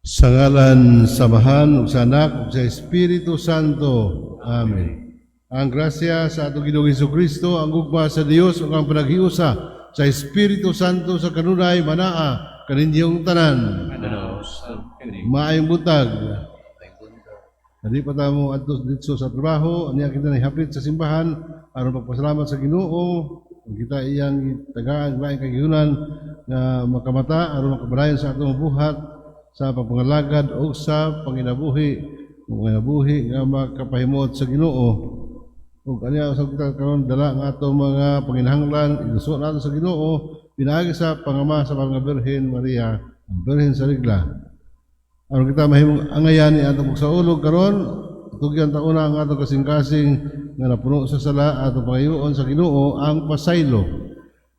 Sa ngalan sa Amahan, ug sa Anak, ug sa Espiritu Santo. Amen. Ang grasya sa atong Ginoong Kristo, ang gugma sa Dios ug ang panaghiusa sa Espiritu Santo sa kanunay manaa kaninyong tanan. Mananaw kani. Maayong buntag. Dali pa ta mo adto didto sa trabaho, ania kita nahapit sa simbahan aron pagpasalamat sa Ginoo. Ug kita iyang tagaan laing kagihunan nga makamata aron makabalayan sa atong buhat sa pagpangalagad o sa panginabuhi, panginabuhi nga makapahimuot sa Ginoo. Ug ania sa kita karon dala ang atong mga panginahanglan, iduso nato sa Ginoo pinaagi sa pangama sa mga Birhen Maria, ang Birhen sa Regla. Aron kita mahimong angayan ni atong pagsaulog karon, tugyan ta una ang atong kasing-kasing nga napuno sa sala, atong pangayoon sa Ginoo ang pasaylo.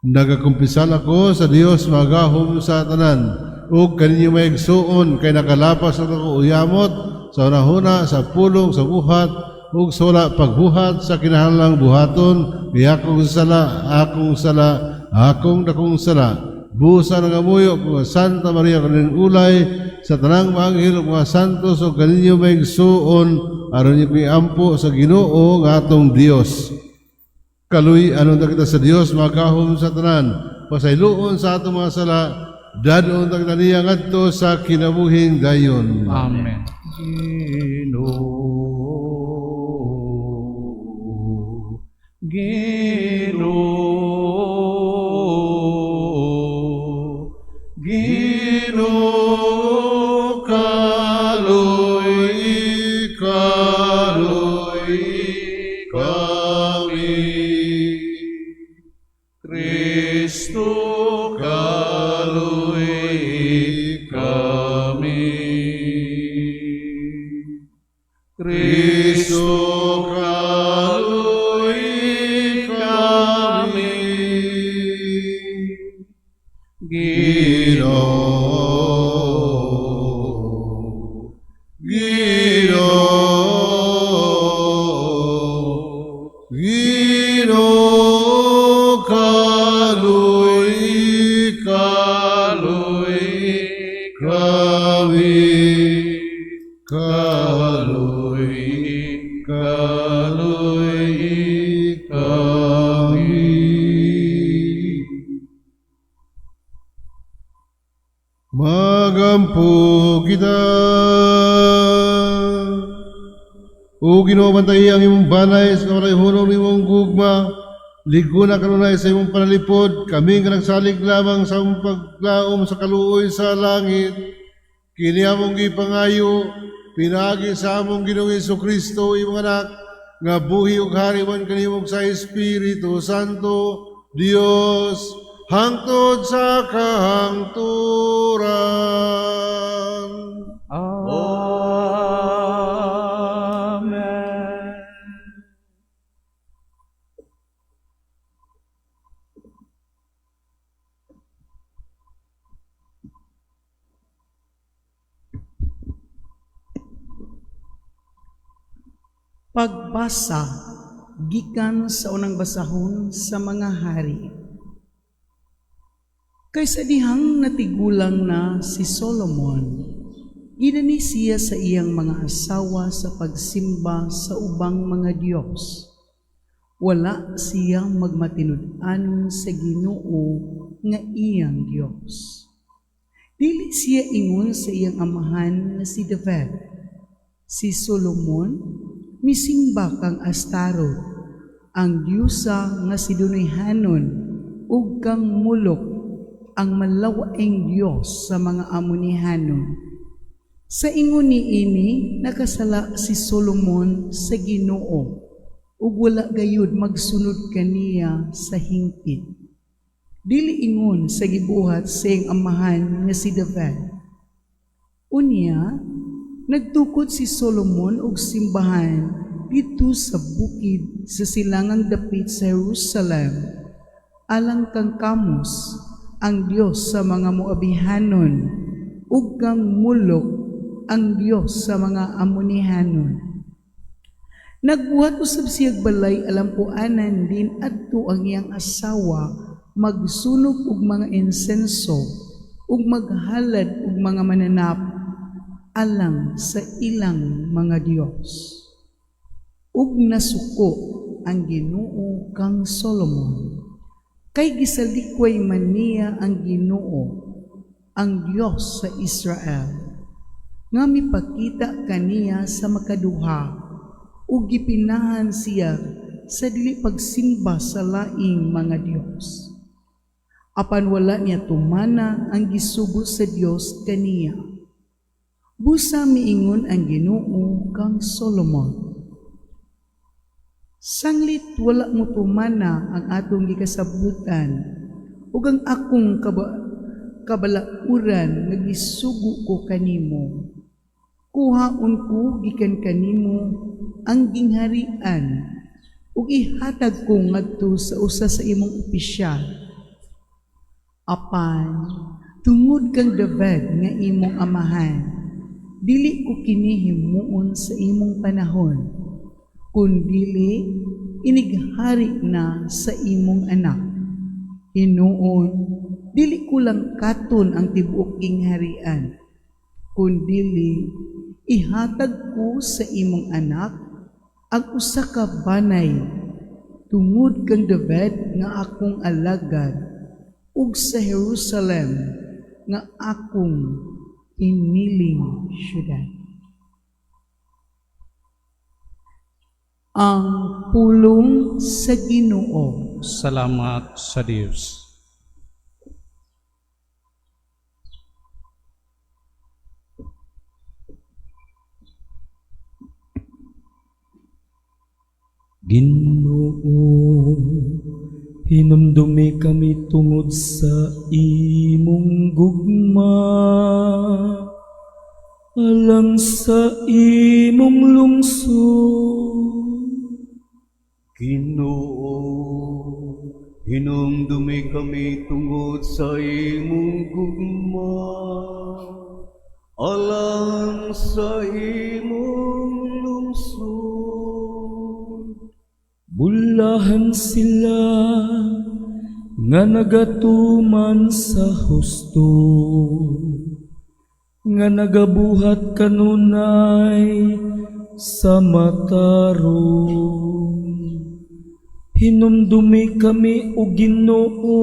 Nagakumpisal ako sa Dios magahom sa tanan ug kaninyo mga igsuon kay nakalapas ako uyamot sa hunahuna, sa pulong, sa buhat ug sa wala pagbuhat sa kinahanglang buhaton, kay akong sala, akong sala, akong dakong sala. Busa nangamuyo ko Santa Maria kaning ulay, sa tanang mga anghel ug mga santos ug kaninyo mga igsuon aron inyo ampo sa Ginoo nga atong Dios. Kaluy-anon ta kita sa Dios magahom sa tanan, pasayloon sa atong mga sala, dad-on ta kita niya ngadto sa kinabuhing dayon. Amen. Ginoo, Ginoo, Ginoo, kaluy kaluy kami. Kristo, kaluy kami. Kristo, kaluy kami. Ginoo, Ginoo, Ginoo, kaluy kaluy kami, kaluy kaluy kami. Magampo kita. O Ginoo, bantayi ang imong banay sa walay hunong nimong gugma. Lig-ona kanunay sa imong panalipod, kami nga nagsalig lamang sa imong paglaom sa kaluoy sa langit. Kini among gipangayo pinaagi sa among Ginoong Kristo, imong Anak, nga buhi ug hari uban kanimo sa Espiritu Santo, Dios, hangtod sa kahangturan. Amen. Pagbasa gikan sa unang basahon sa mga hari. Kay sa dihang natigulang na si Solomon, gidani siya sa iyang mga asawa sa pagsimba sa ubang mga Dios. Wala siya magmatinud-anon sa Ginoo nga iyang Dios. Dili siya ingon sa iyang amahan nga si David. Si Solomon misimba kang Astarot, ang diyusa nga Sidonihanon, ug kang Molok, ang malawaing Dios sa mga Amonihanon. Sa ingon niini, nakasala si Solomon sa Ginoo, ug wala gayud magsunod kaniya sa hingpit. Dili ingon sa gibuhat sa iyang amahan nga si David. Unya, nagtukod si Solomon og simbahan didto sa bukid sa silangang dapit sa Jerusalem, alang kang Kamos, ang Dios sa mga Moabihanon, ug kang Molok, ang Dios sa mga Amonihanon. Nagbuhat usab siyag balay alampuanan din adto ang iyang asawa magsunog og mga insenso ug maghalad og mga mananap alang sa ilang mga Dios. Ug nasuko ang Ginoo kang Solomon, kay gisalikway man niya ang Ginoo, ang Dios sa Israel, nga mipakita kaniya sa makaduha ug gipinahan siya sa dili pagsimba sa laing mga Dios. Apan wala niya tumana ang gisugo sa Dios kaniya. Busa miingon ang Ginoo kang Solomon, "Sanglit wala mo tumana ang atong gikasabutan ug ang akong kabalauran nga gisugo ko kanimo, kuhaon ko gikan kanimo ang gingharian ug ihatag ko ngadto sa usa sa imong opisyal. Apan tungod kang David nga imong amahan, dili ko kini himuon sa imong panahon, kundili inighari na sa imong anak. Hinuon, dili ko lang katon ang tibuok gingharian, kundili ihatag ko sa imong anak ang usa ka banay tungod kang David nga akong alagad ug sa Jerusalem nga akong piniling syudad." Ang pulong sa Ginoo. Salamat sa Dios. Ginoo, hinumdumi kami tungod sa imong gugma, alang sa imong lungsod. Ginoo, hinumdumi kami tungod sa imong gugma, alang sa imong lungsod. Bulahan sila nga nagatuman sa husto, nga nagabuhat kanunay sa matarong. Hinumdumi kami, o Ginoo,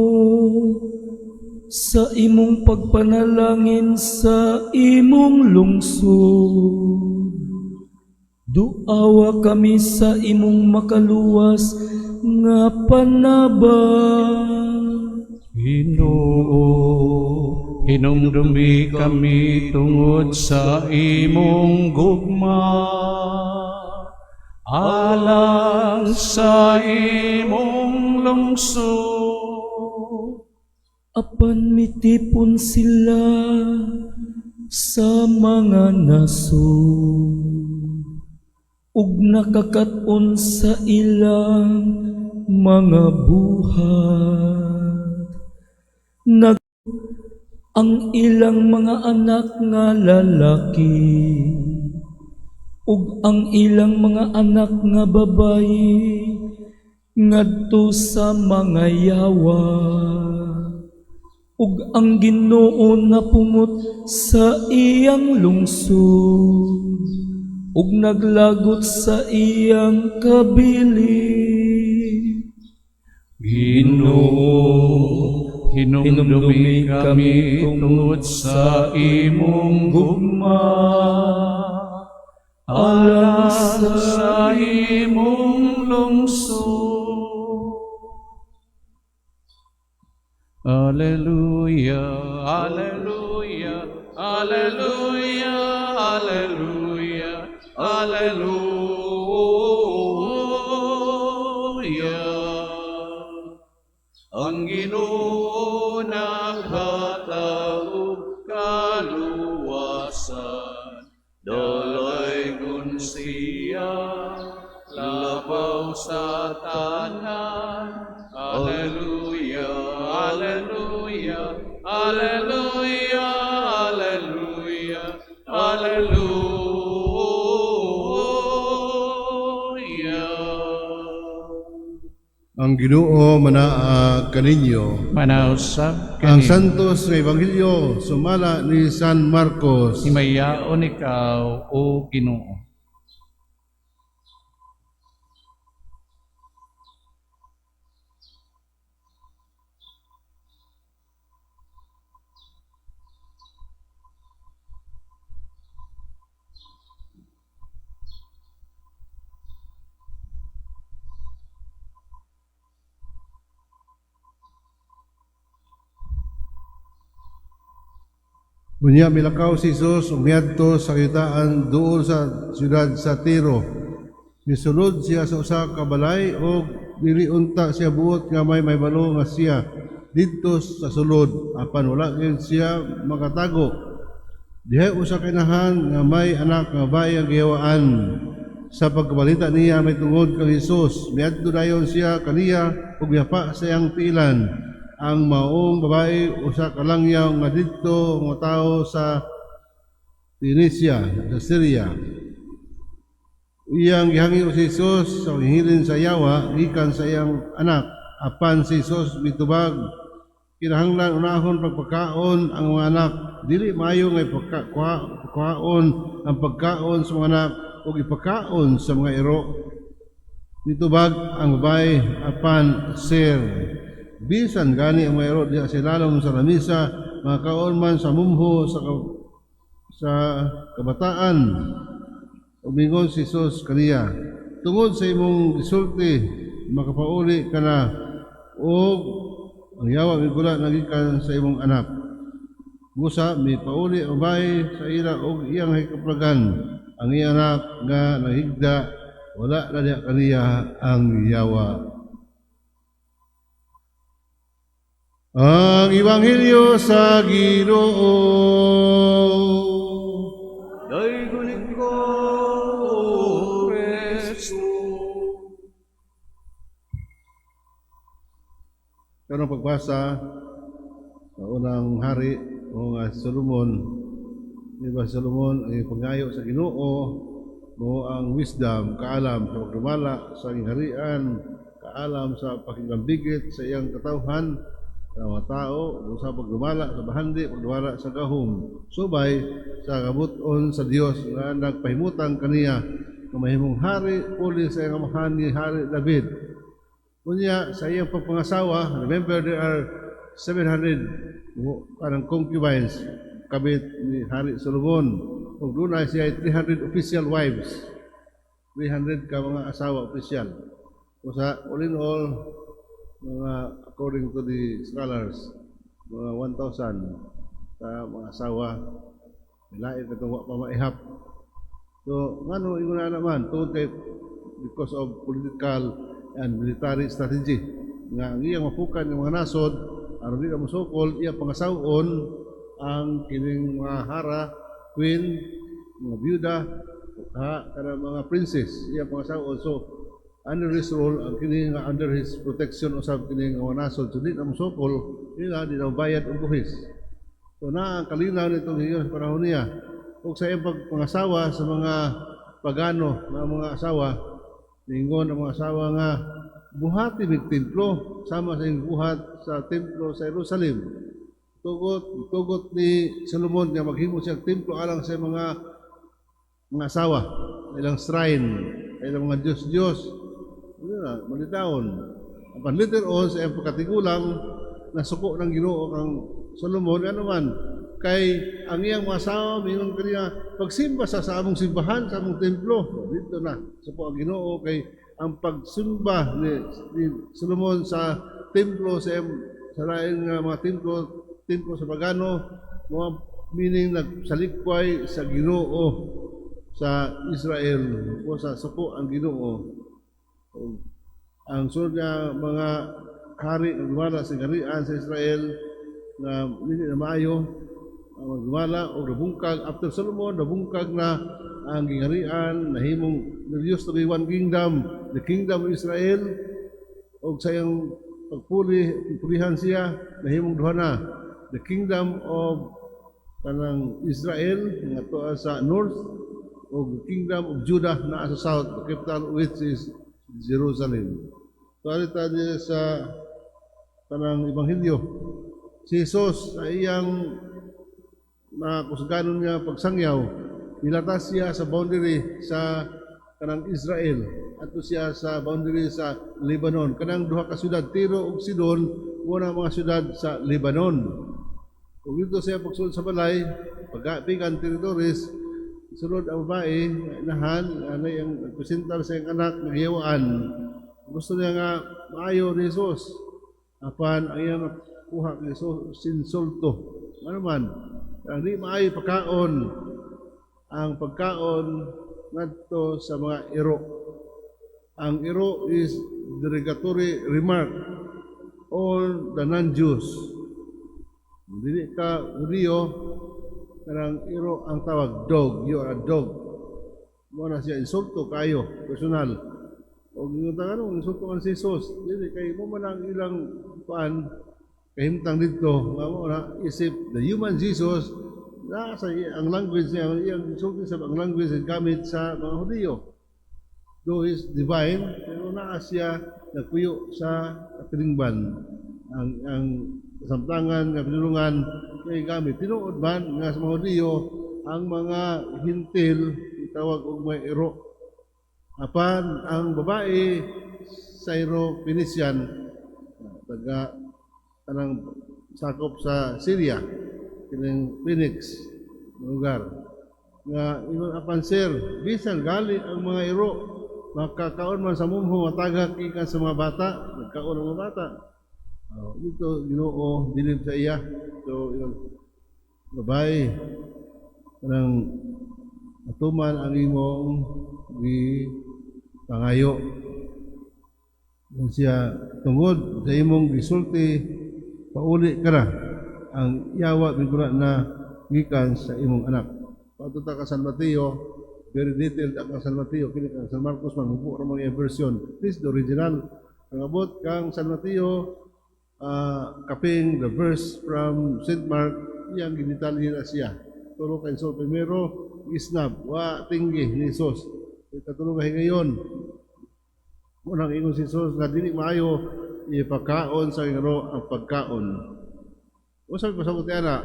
sa imong pagpanalangin sa imong lungsod. Duawa kami sa imong makaluwas nga panabang. Ginoo, hinumdumi kami tungod sa imong gugma, alang sa imong lungsod. Apan mitipon sila sa mga nasod ug nakakat-on sa ilang mga buhat. Nag ang ilang mga anak nga lalaki ug ang ilang mga anak nga babayi ngadto sa mga yawa, ug ang Ginoo napungot sa iyang lungsod ug naglagot sa iyang kabili. Ginoo, hinumdumi kami tungod sa imong gugma, alang sa imong lungsod. Alleluia, alleluia, alleluia, alleluia, alleluia. Ang Ginoo naghatag og kaluwasan, dalaygon siya labaw sa tanan. Alleluia, alleluia, alleluia, alleluia, alleluia. Ang Ginoo manaa kaninyo. Manausab Ang kaniyo. Santos nga Ebanghelyo sumala ni San Marcos. Himayaon ikaw, O Ginoo. Unya milakaw si Jesus ug miadto sa kahiyutaan duol sa siyudad sa Tiro. Misulod siya sa usa ka balay ug dili unta siya buot nga may mahibalo nga siya didto sa sulod, apan wala gyud siya makatago. Dihay usa ka inahan nga may anak nga babae ang gihawaan. Sa pagkabalita niya may tungod kang Jesus, miadto dayon siya kaniya ug mihapa sa iyang tiilan. Ang maong babae usa ka langyaw nga didto nga tawo sa Phoenicia, sa Syria. Iyang gihangyo si Jesus sa paghiling sa yawa gikan sa iyang anak. Apan si Jesus mitubag, "Kinahanglan unahon pagpakaon ang mga anak. Dili maayo nga ipakaon ang pagkaon sa mga anak ug ipakaon sa mga iro." Nitubag ang babae, "Apan sir, bisan gani ang mga iro diha sa ilalom sa lamisa, makaon man sa mumho sa kabataan." Ug mingon si Jesus kaniya, "Tungod sa imong gisulti, makapauli ka na ug ang yawa migula na gikan sa imong anak." Busa mipauli ang babae sa ila ug iyang hikaplagan ang iyang anak nga nahigda, wala na diha kaniya ang yawa. Ang Ebanghelyo sa Ginoo. Daygon ikaw, O Kristo. Pero pagbasa sa unang hari o nga si Solomon, di ba, Solomon ang pangayo sa Ginoo mo ang wisdom, kaalam sa pagdumala sa gingharian, kaalam sa pakigambigit sa iyang katawhan, sa mga tao, o sa pagdumala sa bahandi, pagdumala sa gahom, subay sa kabuton sa Dios nga nagpahimutang kaniya nga mahimong hari puli sa iyang amahan ni Hari David. Unya, sa iyang pagpangasawa, remember there are 700 parang concubines kabit ni Hari Solomon. Ug dunay siya 300 official wives. 300 ka mga asawa official. O sa all in all, mga according to the scholars, mga 1,000 sa mga asawa. Lain katong wa pa maihap. So, ngano ingon na naman tungod kay because of political and military strategy nga ang iyang mapukan ng mga nasod aron di na mosukol, iya pangasawon ang kining mga hara, queen, mga byuda, ha, kana mga princess, iya pangasawon. So, under his rule, ang kini nga under his protection usab kini nga mga nasod. So, di na mosukol, nila di na bayad og buhis. So na ang kalinaw nitong higayon sa panahon niya. Ug sa iyang pagpangasawa sa mga pagano nga mga asawa, ningon ang mga asawa nga buhati mig templo sama sa iyang buhat sa templo sa Jerusalem. Tugot tugot ni Solomon nga maghimo siya og templo alang sa mga asawa, ilang shrine, ilang mga Diyos-Diyos. Ano na, malitaon. Apan later on, sa iyang pagkatigulang, nasuko ng Ginoo kang Solomon, ano man, kay ang iyang mga asawa, mingon kaniya, pagsimba sa among simbahan, sa among templo, dito na, suko ang Ginoo kay ang pagsimba ni Solomon sa templo, sa lain nga mga templo, templo sa pagano, mga meaning nagsalikway sa Ginoo sa Israel o sa suko ang Ginoo. Ang sunod nga mga hari nga gumala sa garian sa Israel nga dili na maayo ang magdumala o nabungkag after Solomon, nabungkag na ang gingharian, nahimong there used to be one kingdom, the kingdom of Israel, og sa iyang pagpuli pulihan siya, nahimong duha na, the kingdom of kanang Israel nga tuwa sa north ug the kingdom of Judah naa sa south, the capital which is Jerusalem. Sorry ta sa kanang ebanghelyo. Si Jesus sa iyang nakusganon niya pagsangyaw, nilatas siya sa boundary sa kanang Israel ato siya sa boundary sa Lebanon. Kanang duha ka syudad, Tiro ug Sidon, mao na mga syudad sa Lebanon. Ug dito siya pagsulod sa balay, pag-pagan territories, sulod ang babae, inahan, anay ang nagpresentar sa iyang anak, nagyawaan. Gusto niya nga maayo ni Jesus. Apan ang iyang nakuha ni Jesus, sinsulto. Ano man, ang di maayo pagkaon, ang pagkaon ngadto sa mga iro. Ang iro is derogatory remark on the non-Jews. Dili ka Hudiyo, kanang iro ang tawag, dog, you are a dog. Mo na siya insulto kayo, personal. O ingon ta, ano, insulto man si Jesus. Dili kay mo man ang ilang kuan kahimtang dito nga mo na isip the human Jesus na sa ang language niya, iyang insulti sa ang language ang gamit sa mga Hudiyo. Though is divine, pero naa siya nagpuyo sa katilingban. Ang kasamtangan nga pinulungan kay gamit. Tinuod man nga sa mga Hudiyo, ang mga Hentil itawag og may iro. Apan ang babae, Syro Phoenician, taga kanang sakop sa Syria, kining Phoenix lugar nga ingon, "Apan sir, bisan gali ang mga iro makakaon man sa mumho matagak gikan sa mga bata." Nagkaon ang mga bata. Oh, dito Ginoo bilib sa iya. So ingon babae, kanang atuman ang imong gipangayo. Ingon siya, "Tungod sa imong gisulti, pauli ka na. Ang yawa migura na gikan sa imong anak." Paadto ta ka San Mateo, very detailed ang San Mateo, kini kang San Marcos man mubo ra mga version. This the original. Ang abot kang San Mateo, kaping the verse from St. Mark, iyang gidetalye na siya. Tulo kay so primero, isnab, wa tinggi ni Jesus. Katulo ka ngayon. Unang ingon si Jesus nga dili maayo ipakaon sa iro ang pagkaon. O sabi ko sa ana,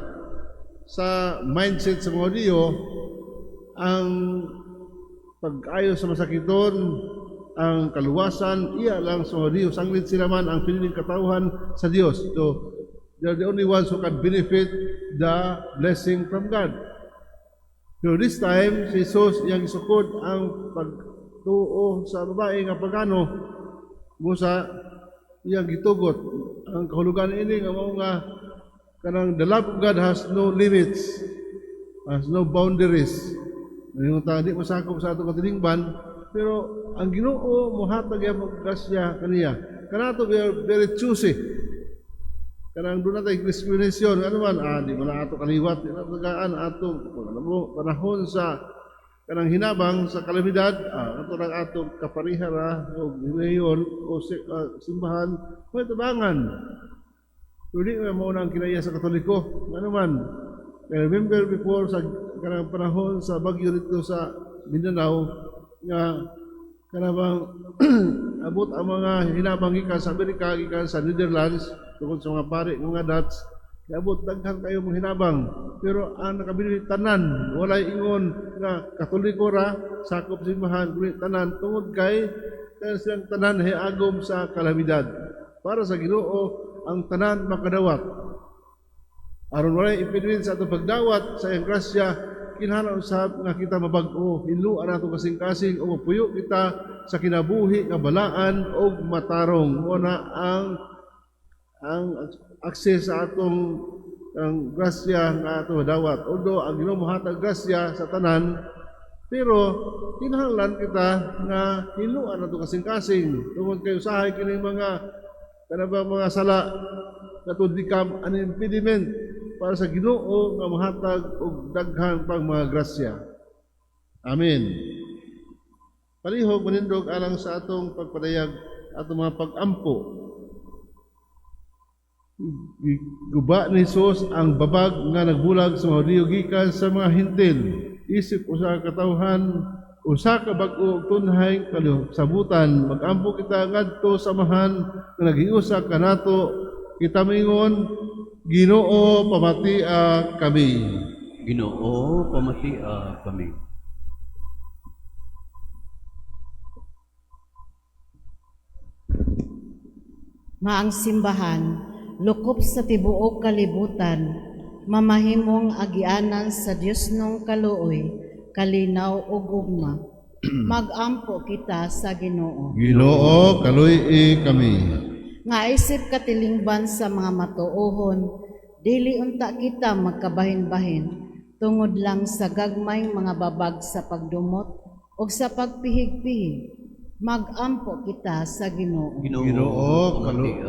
sa mindset sa mga Hudiyo, ang pag-ayo sa masakiton, ang kaluwasan, iya lang sa mga Hudiyo. Sanglit sila man ang piniling katawhan sa Dios. So, they are the only ones who can benefit the blessing from God. Pero this time, si Jesus iyang isukod ang pagtuo sa babae nga pagano busa iyang gitugot. Ang kahulugan ini nga mao nga kanang the love of God has no limits, has no boundaries. Ngayon ta di masakop sa atong katilingban, pero ang Ginoo mohatag iya grasya kaniya. Kanato, we are very choosy. Kanang doon natin discrimination, ano man, di man na ato kaliwat, di na tagaan ato ano mo, panahon sa kanang hinabang sa kalamidad, ato lang ato kapariha ra o relihiyon o simbahan, may tabangan. Pero di man mao na ang kinaiya sa Katoliko. Ano man, I remember before sa kanang panahon sa bagyo dito sa Mindanao nga kanabang abot ang mga hinabang gikan sa Amerika, gikan sa Netherlands, tungkol sa mga pari, mga Dutch, abot daghan kayo mga hinabang. Pero ang nakabili tanan, walay ingon nga Katoliko ra, sakop simbahan, kundi tanan tungod kay kaya silang tanan agom sa kalamidad. Para sa Ginoo, ang tanan makadawat. Aron walay impediment sa atong pagdawat sa iyang grasya, kinahanglan usab nga kita mabag-o, hinluan ato kasing-kasing o mapuyo kita sa kinabuhi nga balaan og matarong. Mo na ang access sa atong ang grasya nga ato dawat. Although ang Ginoo mohatag grasya sa tanan, pero kinahanglan kita nga hinluan ato kasing-kasing tungod kay usahay kining mga kanabang mga sala that would become an impediment para sa Ginoo nga mohatag og daghan pang mga grasya. Amen. Palihog manindog alang sa atong pagpadayag, atong mga pag-ampo. Guba ni Jesus ang babag nga nagbulag sa mga Hudiyo gikan sa mga Hentil. Isip usa ka katawhan Usa ka bag-o ug tunhay kalisabutan. Magampo kita ngadto sa Amahan nga naghiusa kanato. Kita mingon, Ginoo, pamatia kami. Ginoo, pamatia kami. Nga ang simbahan, lukop sa tibuok kalibutan, mamahimong agianan sa Dios nung kaluoy, kalinaw ug gugma. Magampo kita sa Ginoo. Ginoo, kaluy kami. Nga isip katilingban sa mga matuohon, dili unta kita magkabahin-bahin tungod lang sa gagmayng mga babag sa pagdumot ug sa pagpihig-pihig. Magampo kita sa Ginoo. Ginoo, kaluy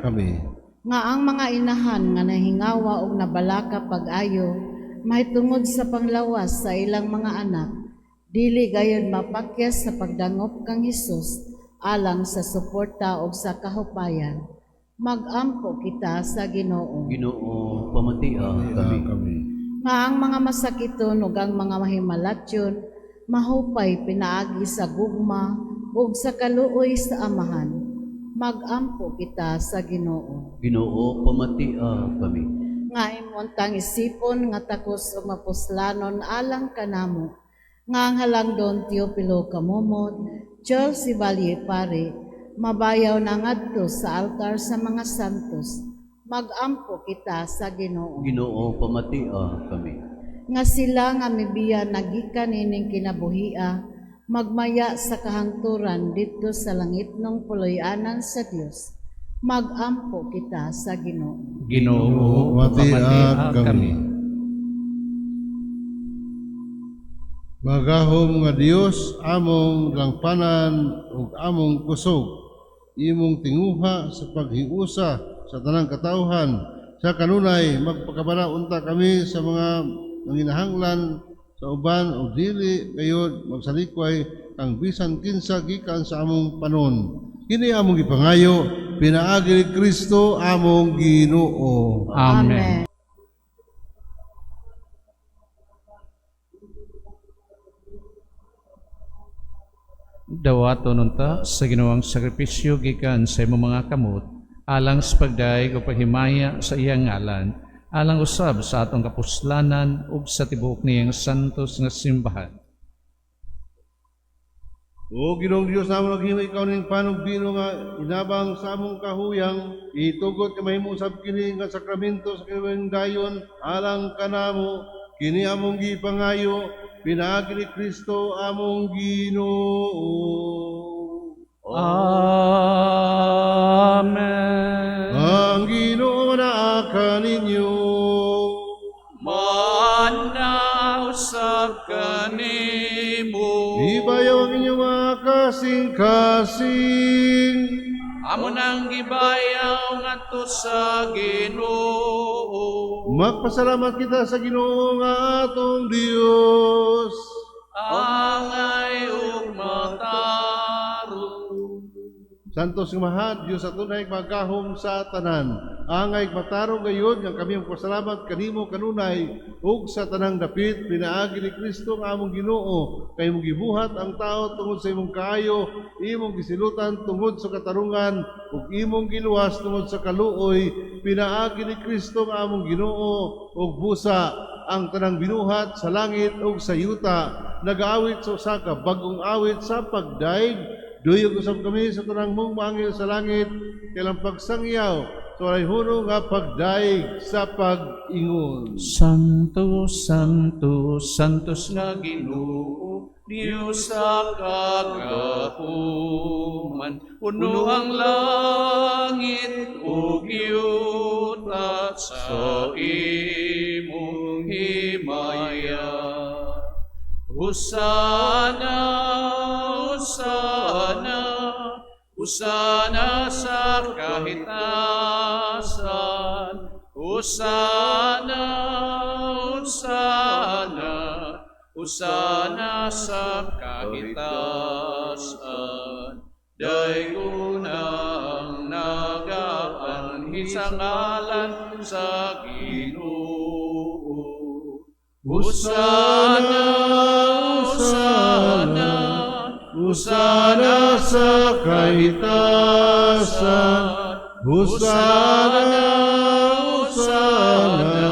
kami. Nga ang mga inahan nga nahingawa og nabalaka pag-ayo mahitungod sa panglawas sa ilang mga anak, dili gayud mapakyas sa pagdangop kang Hesus alang sa suporta ug sa kahupayan. Magampo kita sa Ginoo. Ginoo, pamatia kami. Kami. Nga ang mga masakiton ug ang mga mahimalatyon mahupay pinaagi sa gugma ug sa kaluoy sa Amahan. Magampo kita sa Ginoo. Ginoo, pamatia kami. Nga imong tang isipon nga takos ug mapuslanon alang kanamo, nga ang halangdon Teopilo Camomot, Charles Valle Pare, mabayaw na ngadto sa altar sa mga santos. Magampo kita sa Ginoo. Ginoo, pamatia kami. Nga sila nga mibiya nagikan ining kinabuhia, magmaya sa kahangturan didto sa langitnong puloy-anan sa Dios. Magampo kita sa Ginoo. Ginoo, Pamatia pamatia kami. kami. Magahom nga Dios, among langpanan ug among kusog, imong tinguha sa paghiusa sa tanang katawhan. Sa kanunay magpakabana unta kami sa mga nanginahanglan sa uban ug dili gayud magsalikway kang bisan kinsa gikan sa among panon. Kini among gipangayo pinaagi ni Kristo among Ginoo. Amen. Dawaton unta sa Ginoong sakripisyo gikan sa imong mga kamot alang sa pagdayeg ug paghimaya sa iyang ngalan, alang usab sa atong kapuslanan ug sa tibuok niyang santos nga simbahan. O Ginoong Diyos namo, naghimo ikaw ning pan ug bino nga inabang sa among kahuyang, itugot nga mahimo usab kini nga sakramento sa kinabuhing dayon alang kanamo. Kini among gipangayo pinaagi ni Kristo among Ginoo. Amen. Ang Ginoo naa kaninyo. Manaa usab kanimo. Ibayaw ang inyong mga kasing-kasing. Amo nang gibayaw ngadto sa Ginoo. Magpasalamat kita sa Ginoo nga atong Dios. Angay ug matarong. Santos nga Amahan, Diyos sa tunay magahom sa tanan. Angay matarong gayud nga kami magpasalamat kanimo kanunay ug sa tanang dapit pinaagi ni Kristo nga among Ginoo, kay imong gibuhat ang tao tungod sa imong kaayo, imong gisilutan tungod sa katarungan ug imong giluwas tungod sa kaluoy pinaagi ni Kristo nga among Ginoo. Ug busa ang tanang binuhat sa langit ug sa yuta nagaawit sa usa ka bag-ong awit sa pagdayeg. Duyog usab kami sa tanang mong maanghel sa langit, kailang pagsangyaw sa walay hunong nga pagdayeg sa pag-ingon. Santo, Santo, Santos nga Ginoo, Diyos sa kagahuman, puno ang langit ug yuta sa imong himaya. Hosana, Hosana, Hosana sa kahitasan. Hosana, Hosana, Hosana sa kahitasan. Daygon ang nagaanhi sa ngalan sa Ginoo. Hosana, Hosana. Hosana sa kahitasan. Hosana, Hosana,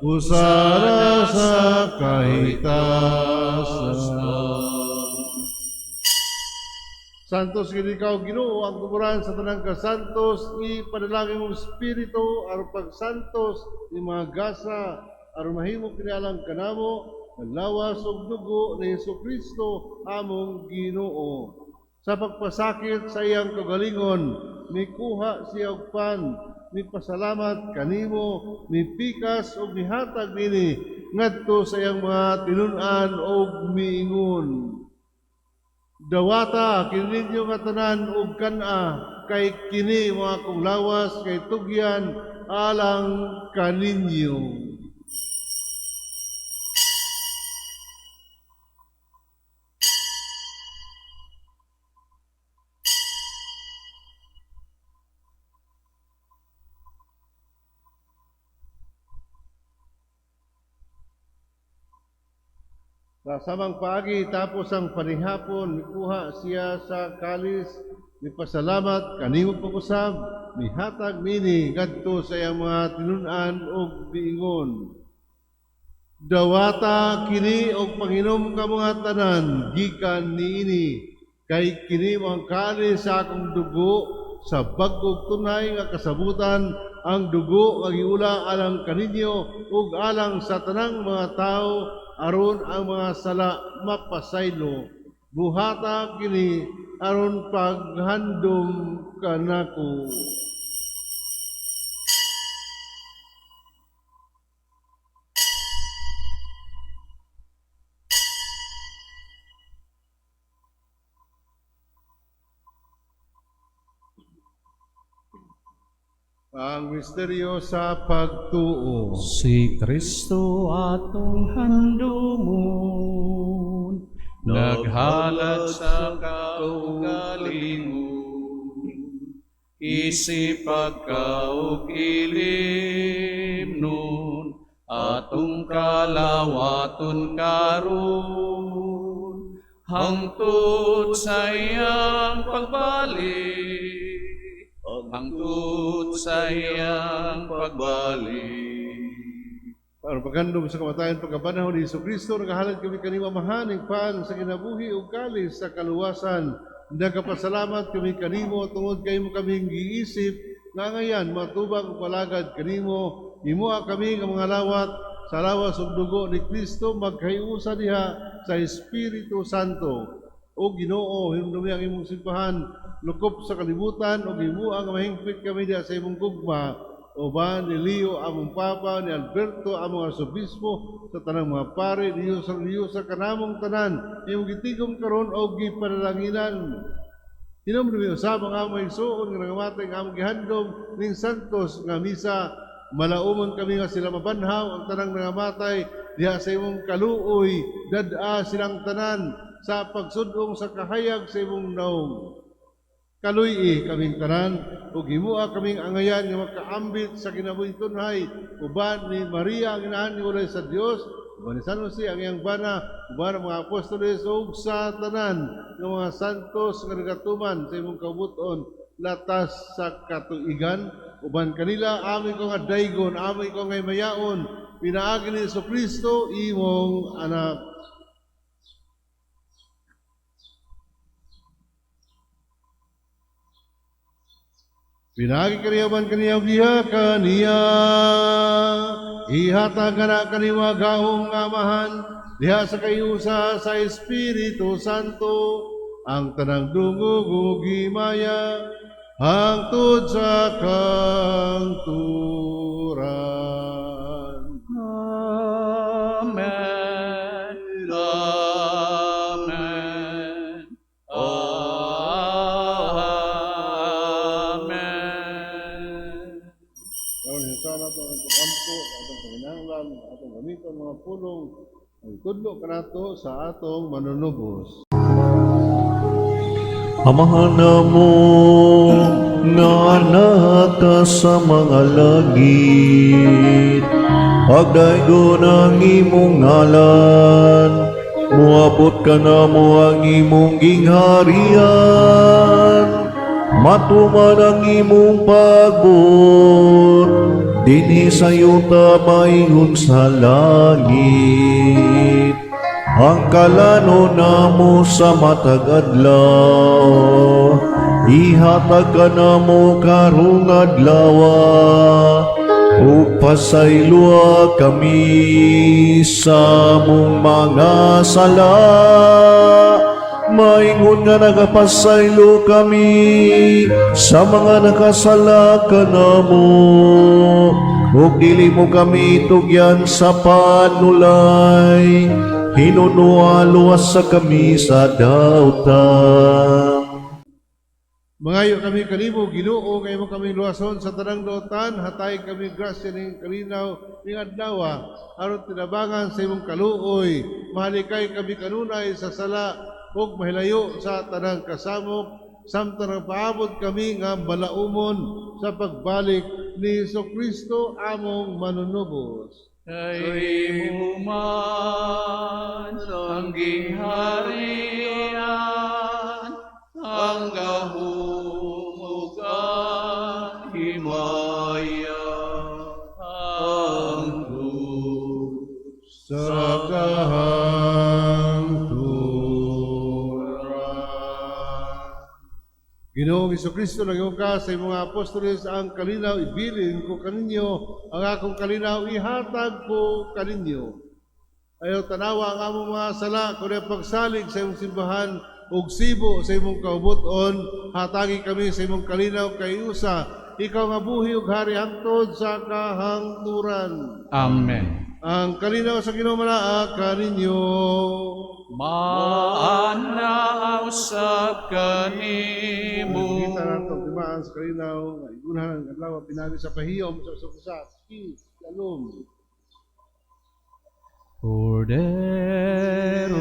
Hosana sa kahitasan. Santos gid ikaw Ginoo, ang tuboran sa tanang kasantos, ipadalangin mong espiritu aron pagsantos ni mga gasa aron mahimo kini alang kanamo ang lawas ug dugo ni Hesukristo among Ginoo. Sa pagpasakit sa iyang kagalingon, mikuha siya og pan, mipasalamat kanimo, mipikas ug mihatag nini ngadto sa iyang mga tinun-an ug miingon: "Dawata kini ninyo nga tanan ug kan-a, kay kini mao akong lawas kay tugyan alang kaninyo." Sa samang paagi, tapos ang panihapon, mikuha siya sa kalis, mipasalamat kanimo pag-usab, mihatag nini ngadto sa iyang mga tinun-an ug miingon: "Dawata kini og panginom kamo nga tanan gikan niini, kay kini mao ang kalis sa akong dugo sa bag-ong tunay nga kasabutan, ang dugo nga giula alang kaninyo ug alang sa tanang mga tawo aron ang mga sala mapasaylo. Buhata kini aron paghandom kanako." Ang misteryo sa pagtuo. Si Kristo atong handumon, naghalad sa kaugalingon, isip pagkaukilimnon, atong kalawaton karon, hangtod sa iyang pagbalik, hangtod sa iyang pagbalik. Aron paghandom sa kamatayon, pagkabanhaw ni Hesukristo, nagahalad kami kanimo, Amahan, ning pan sa kinabuhi ug kalis sa kaluwasan. Nagapasalamat kami kanimo tungod kay imo kaming giisip nga ngayan matubang ug palagad kanimo. Himoa kami nga mga lawat sa lawas ug dugo ni Kristo magkahiusa diha sa Espiritu Santo. O Ginoo, hinumdumi ang imong simbahan lukop sa kalibutan ug himoa nga mahingpit kami diha sa imong gugma uban ni Leo among Papa, ni Alberto among Arsobispo, sa tanang mga pare, Dios sa kanamong tanan, imong gitigom karon og gipanalanginan. Hinumdumi usab ang among igsuon nga nangamatay nga among gihandom ning santos nga misa. Malaumon kami nga sila mabanhaw ang tanang nangamatay diha sa imong kaluoy, dad-a silang tanan sa pagsudong sa kahayag sa imong naong. Kaluy-i kaming tanan ug himoa kaming angayan nga makaambit sa kinabuhing tunhay uban ni Maria ang inahan ni walay sa Dios, uban ni San Jose ang iyang bana, uban ang mga apostoles ug sa tanan nga mga santos nga nagatuman sa imong kabut-on latas sa katuigan. Uban kanila amo ikaw nga daygon, amo ikaw nga himayaon, pinaagi ni Hesukristo imong anak. Pinaagi kaniya uban kaniya ug diha kaniya, ihatag kana kanimo gahom nga Amahan diha sa kahiusa sa Espiritu Santo ang tanang dungog ug himaya hangtod sa kangturan. Amen. Amen. Amen. Karon sana to ang pag-ampo, atong panginahanglan, atong gamiton mga pulong ang tudlo kanato sa atong manunubos. Amahan namo nga naa sa mga langit, pagdaygon ang imong ngalan, Muabot kanamo ang imong gingharian, matuman ang imong pagbuot dinhi sa yuta maingon sa langit. Ang kalanon namo sa matag adlaw, ihatag kanamo karong adlawa, ug pasayloa kami sa among mga sala, maingon nga nagapasaylo kami sa mga nakasala kanamo, ug dili mo kami tugyan sa panulay, hinunoa luwasa kami sa dautan. Mangayo kami kanimo, Ginoo, kay imo kami luwason sa tanang dautan, hatagi kami grasya ning kalinaw ning adlaw, aron tinabangan sa imong kaluoy, mahalikay kami kanunay sa sala ug mahilayo sa tanang kasamok, samtang nagpaabot kami nga balaumon sa pagbalik ni Hesus Kristo among manunubos. Kay imo man ang gingharian, ang gahom ug ang himaya, hangtod sa kahangturan. Ginoong Kristo, nag ka sa imong mga apostoles, "Ang kalinaw ibilin ko kaninyo, ang akong kalinaw ihatag ko kaninyo. Ayaw tanawa ang among mga sala, kundi ang pagsalig sa imong simbahan, ug sibo sa imong kaubuton, hatagi kami sa imong kalinaw kay usa, ikaw nga buhi ug hari hangtod sa kahangturan." Amen. Ang kalinaw sa Ginoo manaa kaninyo. Maana usab kanimo. Kita nato timaan sa kalinaw nga igunahan ang adlaw pinaagi sa pahiyom sa usa. Peace, shalom. Kordero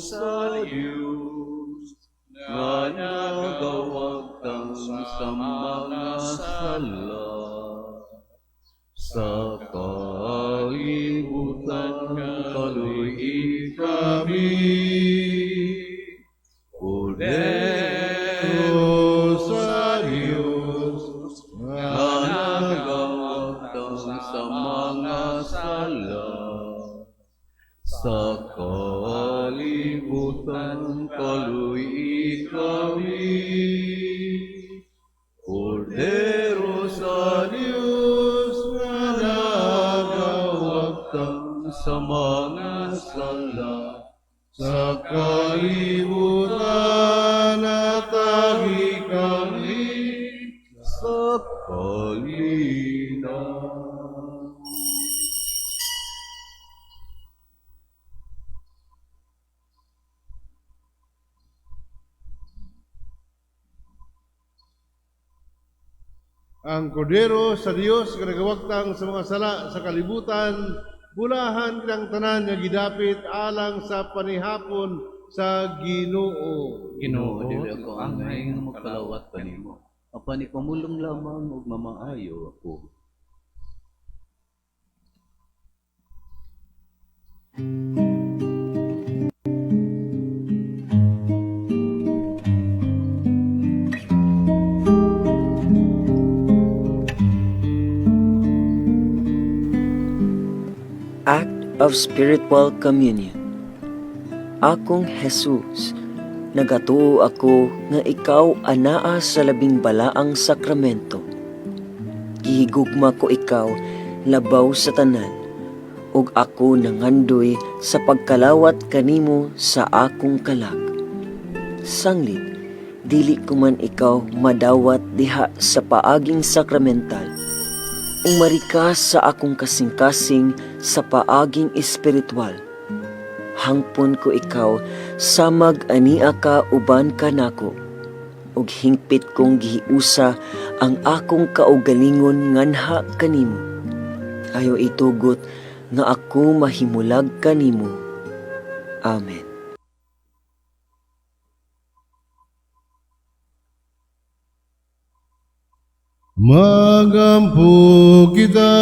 sa Diyos nga nagawagtang sa mga sala sa kalibutan, kaluy kami. Kordero sa Diyos nga nagawagtang sa mga sala sa kalibutan, kaluy kami. Kordero sa Diyos nga nagawagtang sa mga sala sa kalibutan, hatagi kami sa kalinaw. Ang Kordero sa Dios nga nagawagtang sa mga sala sa kalibutan, bulahan kitang tanan nga gidapit alang sa panihapon sa Ginoo. Ginoo, Dili ako angay nga magkalawat kanimo, apan ipamulong lamang ug mamaayo ako. Act of Spiritual Communion. Akong Jesus, nagatuo ako nga ikaw anaa sa labing balaang sakramento. Gihigugma ko ikaw labaw sa tanan, ug ako nangandoy sa pagkalawat kanimo sa akong kalag. Sanglit, dili ko man ikaw madawat diha sa paaging sakramental, umari ka sa akong kasing-kasing sa paaging espiritual. Hangpon ko ikaw samag ania ka uban kanako, ug hingpit kong gihiusa ang akong kaugalingon nganha kanimo. Ayaw itugot nga ako mahimulag kanimo. Amen. Magampo kita.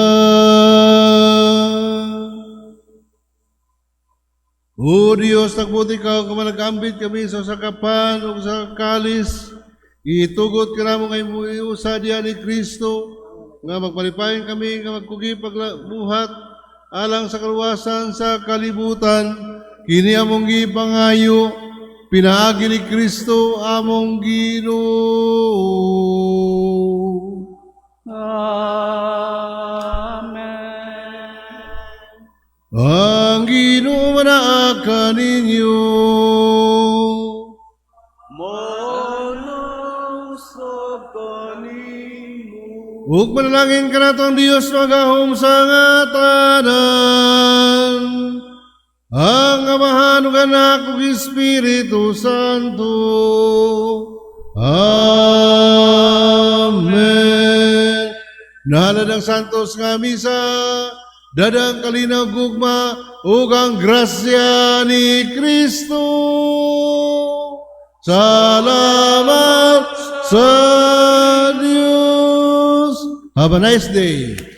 O Dios, nagbuot ikaw nga manag-ambit kami sa usa ka pan ug sa kalis. Itugot kanamo nga iusa diha ni Kristo nga magpalipayon kami nga magkugi pagbuhat alang sa kaluwasan sa kalibutan. Kini among gipangayo pinaagi ni Kristo among Ginoo. Amen. Ang Ginoo manaa kaninyo. Manang sa kanimo. Ug manalangin kanato ang Dios magahom sa nga tanan. Ang Amahan ug Anak ug Espiritu Santo. Amen. Nahalad ang santos nga misa, dadang kalinaw, gugma ug ang grasya ni Kristo. Salamat sa Diyos. Have a nice day.